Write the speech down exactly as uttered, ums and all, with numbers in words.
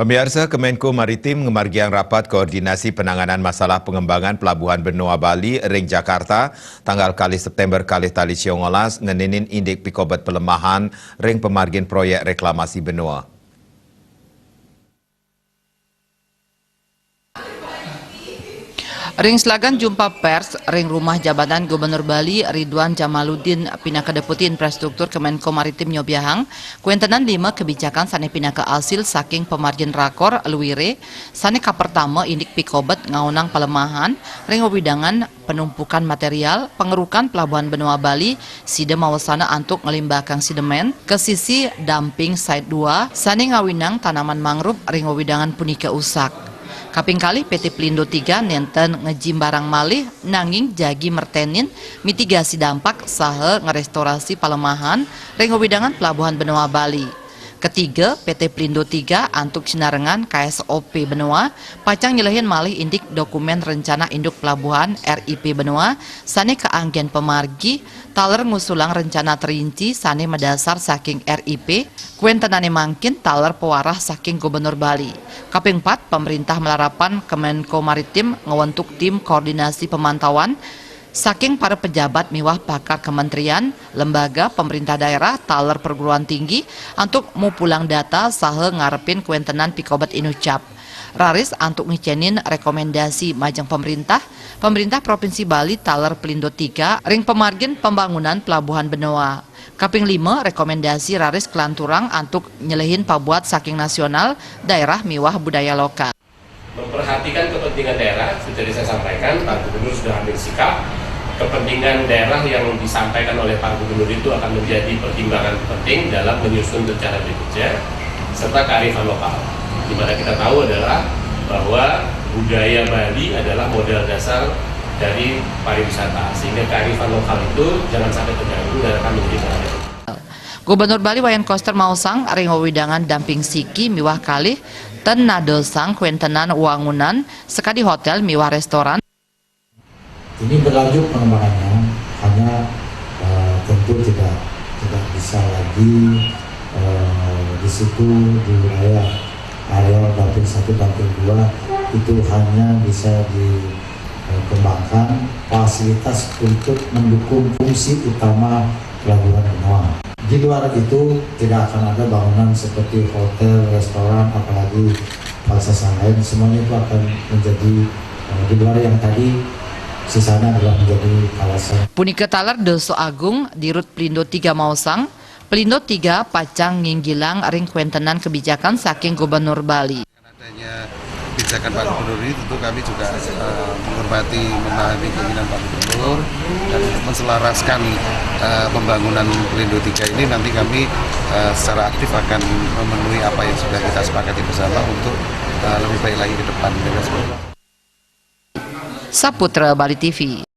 Pemirsa, Kemenko Maritim ngemargiang rapat koordinasi penanganan masalah pengembangan Pelabuhan Benoa Bali ring Jakarta, tanggal kalih September kalih tali sia ngolas, ngeninin indik pikobet pelemahan ring pemargin proyek reklamasi benoa. Ring selagan jumpa pers ring rumah jabatan Gubernur Bali Ridwan Jamaluddin pinaka Deputi Infrastruktur Kemenko Maritim nyobiahang, kuentenan lima kebijakan sane pinaka asil saking pemargin rakor luire, sane kapertama indik pikobet ngaonang pelemahan ring wewidangan penumpukan material, pengerukan Pelabuhan Benoa Bali, sida mawasana antuk nglimbakang sidemen ka sisi dumping site dua, sane ngawinang tanaman mangrove ring wewidangan punika usak. Kaping kalih, P T Pelindo tiga nenten ngejimbarang malih, nanging jagi mertenin, mitigasi dampak, saha ngrestorasi palemahan ring wewidangan Pelabuhan Benoa Bali. Ketiga, P T Pelindo tiga antuk sinarengan K S O P Benoa, pacang nyelehin malih indik dokumen Rencana Induk Pelabuhan, R I P Benoa, sane kaanggen pamargi, taler ngusulang rencana terinci sane madasar saking R I P, kuentenane mangkin taler pawarah saking Gubernur Bali. Kaping pat, pemerintah malarapan Kemenko Maritim ngwentuk tim koordinasi pemantauan saking para pejabat miwah pakar kementerian, lembaga, pemerintah daerah, taler perguruan tinggi, antuk mupulang data saha ngarepin kuentenan pikobet inucap. Raris antuk ngicenin rekomendasi majeng pemerintah, pemerintah Provinsi Bali taler Pelindo tiga ring pemargin pembangunan Pelabuhan Benoa. Kaping lima, rekomendasi raris kalanturang antuk nyelehin pabuat saking nasional, daerah miwah budaya lokal. Memperhatikan kepentingan daerah, seperti saya sampaikan, Pak Gubernur sudah ambil sikap. Kepentingan daerah yang disampaikan oleh Pak Gubernur itu akan menjadi pertimbangan penting dalam menyusun rencana berikutnya, serta kearifan lokal, di mana kita tahu adalah bahwa budaya Bali adalah modal dasar dari pariwisata, sehingga kearifan lokal itu jangan sampai terganggu dan akan menjadi perhatian. Gubernur Bali Wayan Koster maosang ring wewidangan dumping siki miwah kalih ten nadosang kuentenan wangunan sakadi hotel miwah restoran. Ini berlanjut pengembangannya, hanya, eh, tentu tidak, tidak bisa lagi, eh, di situ, di wilayah areal dumping satu, dumping dua itu hanya bisa dikembangkan fasilitas untuk mendukung fungsi utama Pelabuhan Benoa. Di luar itu tidak akan ada bangunan seperti hotel, restoran, apalagi fasilitas yang lain. Semuanya itu akan menjadi, eh, di luar yang tadi, sisanya adalah menjadi kawasan. Punika taler Doso Agung, Dirut Pelindo tiga maosang, Pelindo tiga pacang nginggilang ring kuentenan kebijakan saking Gubernur Bali. Adanya kebijakan Pak Gubernur ini, tentu kami juga, eh, menghormati, memahami keinginan Pak Gubernur dan menselaraskan, eh, pembangunan Pelindo tiga ini. Nanti kami, eh, secara aktif akan memenuhi apa yang sudah kita sepakati bersama untuk, eh, lebih baik lagi ke depan. Saputra Bali T V.